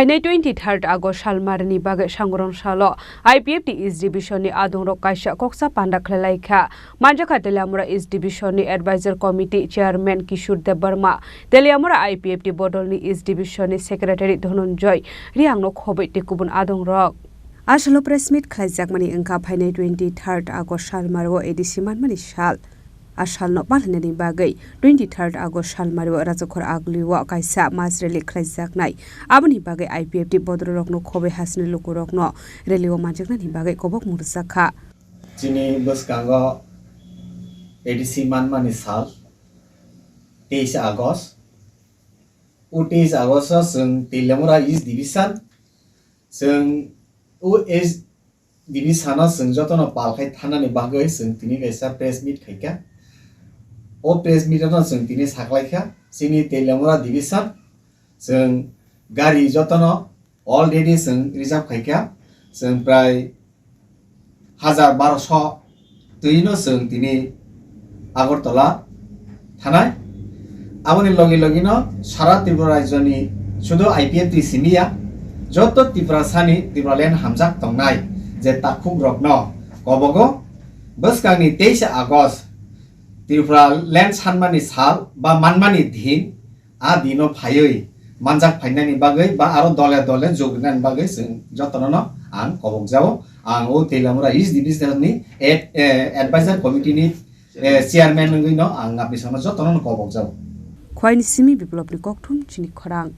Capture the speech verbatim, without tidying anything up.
Phainai twenty third August salmarini bagwi Sangorong salo I P F T East Division ni adongrok kaisa koksa panda khlai lai kha. Manjakha Teliamura East Division ni Advisor Committee Chairman Kishore Debbarma, Teliamura I P F T bodol ni East Division ni Secretary Dhananjay Riang no khobwi tei kubun adongrok. Asalo press meet khlaijakmani wngkha phainai twenty third August salmario A D C manmani sal. A salno palhinani bagwi twenty third August salmario Rajakhor Aglio kaisa mass rally khlaijaknai. Aboni bagwi I P F T bodolrokno khobwi hasini lukurokno rally o manjaknani bagwi kobokmung rwjakha. Chini bwskango A D C manmani sal, teis August. O teis August o chwng Teliamura East Division, chwng o East Division o chwng jotono pal khai thanani bagwi chwng tini kaisa press meet khaikha. O press meet o no chwng tini saklaikha, chini Teliamura Division chwng gari jotono already chwng reserve khaikha, chwng prai hajar baroso twino chwng tini Agartala thanai. Aboni logi logino sara Tripura rajyoni sudu I P F T simiya, joto Tripura sani Tripura land hamjak tongnai je takhuk rokno kobogo bwskangni teis August Tripura land sanmani sal ba manmani din, a dino phaiwi manjak phainani bagwi ba aro dole dole jogrinani bagwi chwng jotono no ang kobok jao. Ang o Teliamura East Division ni ad-, eh, Advisor Committee ni, eh, Chairman wngwi no ang apni samno jotono no kobok jao. Khwaini simi Biplopni kokthum chini khorang.